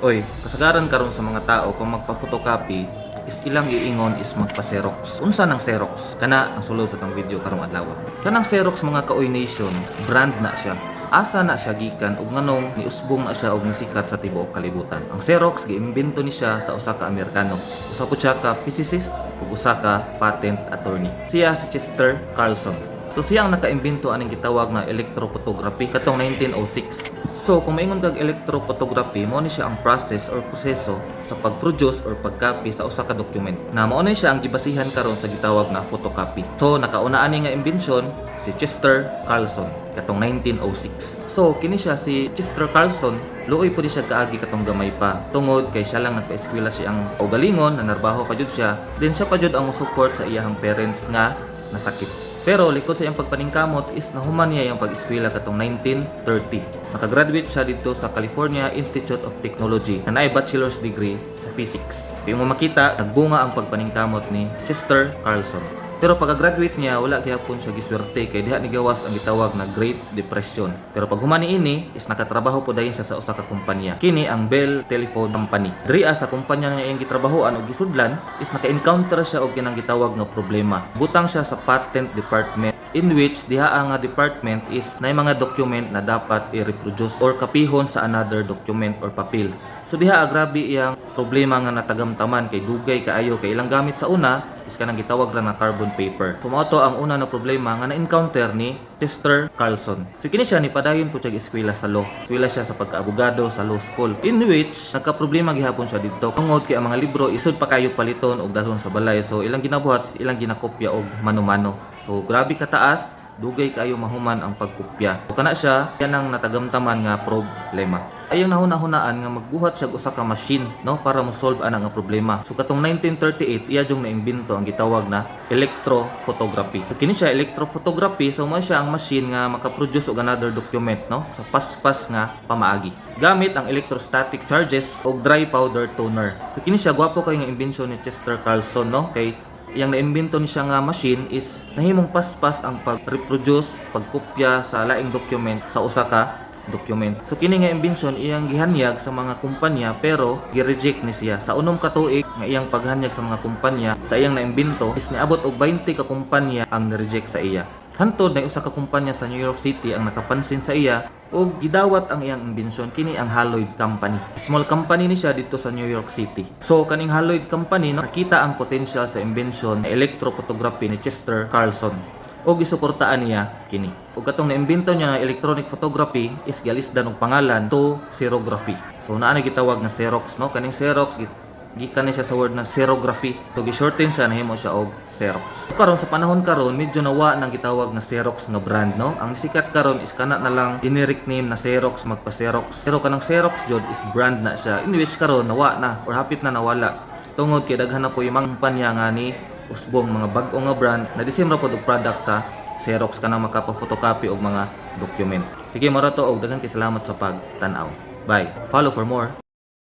Oy, kasagaran karon sa mga tao, kung magpa-photocopy is ilang iingon is magpa-Xerox. Unsa nang Xerox? Kana ang sulod sa tong video karong adlaw. Kanang Xerox, mga ka-Oy Nation, brand na siya. Asa na siya gikan ug nganong niusbong na siya og nisikat sa tibuok kalibutan? Ang Xerox, giimbento ni siya sa usa ka Amerikano. Usa po siya ka physicist ug usa ka patent attorney. Siya si Chester Carlson. So siya ang nakaimbento aning gitawag na electrophotography katong 1906. So kung maingon kag electrophotography, mao ni siya ang process or proseso sa pag-produce or pag-copy sa usa ka document. Na mao ni siya ang gibasihan karon sa gitawag na photocopy. So nakauna ani nga imbensyon si Chester Carlson katong 1906. So kini siya si Chester Carlson, luoy pud siya kaagi katong gamay pa tungod kay siya lang nagpa-eskwela siya ang kaugalingon, nanarbaho pa jud siya. Then siya pa jud ang support sa iyahang parents nga nasakit. Pero likod sa iyang pagpaningkamot is nahuman niya iyang pag-eskwela katong 1930. Nakagraduate siya dito sa California Institute of Technology na naay bachelor's degree sa physics. Kung mo makita, nagbunga ang pagpaningkamot ni Chester Carlson. Pero pagka-graduate niya, wala gihapon siya giswerte kay diha nigawas ang gitawag na Great Depression. Pero pag human niini is nakatrabaho po dayon siya sa usa ka kumpanya. Kini ang Bell Telephone Company. Diri sa kumpanya nga iyang gitrabahoan og gisudlan is naka-encounter siya og kinang gitawag nga problema. Butang siya sa patent department, in which diha ang nga department is naay mga document na dapat i-reproduce or kapihon sa another document or papel. So diha grabe iyang problema nga natagamtaman kay dugay kaayo, kay ilang gamit sa una is kanang gitawag ra na carbon paper. So mao to ang una na problema nga na-encounter ni Chester Carlson. So kini siya nipadayon po siya eskwela sa law. Eskwela siya sa pagkaabogado sa law school, in which nagka-problema gihapon siya didto tungod kay ang mga libro isod pa kayo paliton og dalhon sa balay. So ilang ginabuhat is ilang ginakopya og mano-mano. So grabe kataas, dugay kayo mahuman ang pagkopya. So kana siya, yan ang natagamtaman nga problema. Ayong nahuna-hunaan nga magbuhat siya og usa ka machine, no, para mo-solve ana nga problema. So katong 1938, iya jung naimbento ang gitawag na electrophotography. So kini siya electrophotography, so mao siya ang machine nga makaproduce og another document, no, sa paspas nga pamaagi. Gamit ang electrostatic charges og dry powder toner. So kini siya, gwapo kay nga imbensyon ni Chester Carlson, no, kay iyang naimbento ni siya nga machine is nahimong paspas ang pag-reproduce, pagkopya sa laing document sa usa ka document. So kini nga imbensyon iyang gihanyag sa mga kumpanya pero gi-reject ni siya. Sa 6 ka tuig nga iyang paghanyag sa mga kumpanya sa iyang naimbento is niabot og 20 ka kumpanya ang ni-reject sa iya. Hantod na usa ka kumpanya sa New York City ang nakapansin sa iya ug gidawat ang iyang imbensyon. Kini ang Haloid Company. Small company ni siya dito sa New York City. So kaning Haloid Company, no, nakita ang potential sa imbensyon na electrophotography ni Chester Carlson ug gisuportaan niya kini. Ug katong naimbento niya na electronic photography is gialisdan og pangalan to xerography. So naa na gitawag nga Xerox, no? Kaning Xerox, gikan ni siya sa word na xerography. So gi-shorten siya, nahimo siya og Xerox. So karon, sa panahon karon, medyo nawa nang gitawag na Xerox nga brand, no. Ang sikat karon is kana na lang generic name na Xerox, magpa-Xerox. Pero kanang Xerox jud is brand na siya. In which karon nawa na or hapit na nawala. Tungod kay daghan na po yung mga kumpanya nga ni usbong mga bag-o nga brand na the same ra pod og product sa Xerox, kanang makapa-photocopy og mga document. Sige, mao ra to og daghan kay salamat sa pagtan-aw. Bye. Follow for more.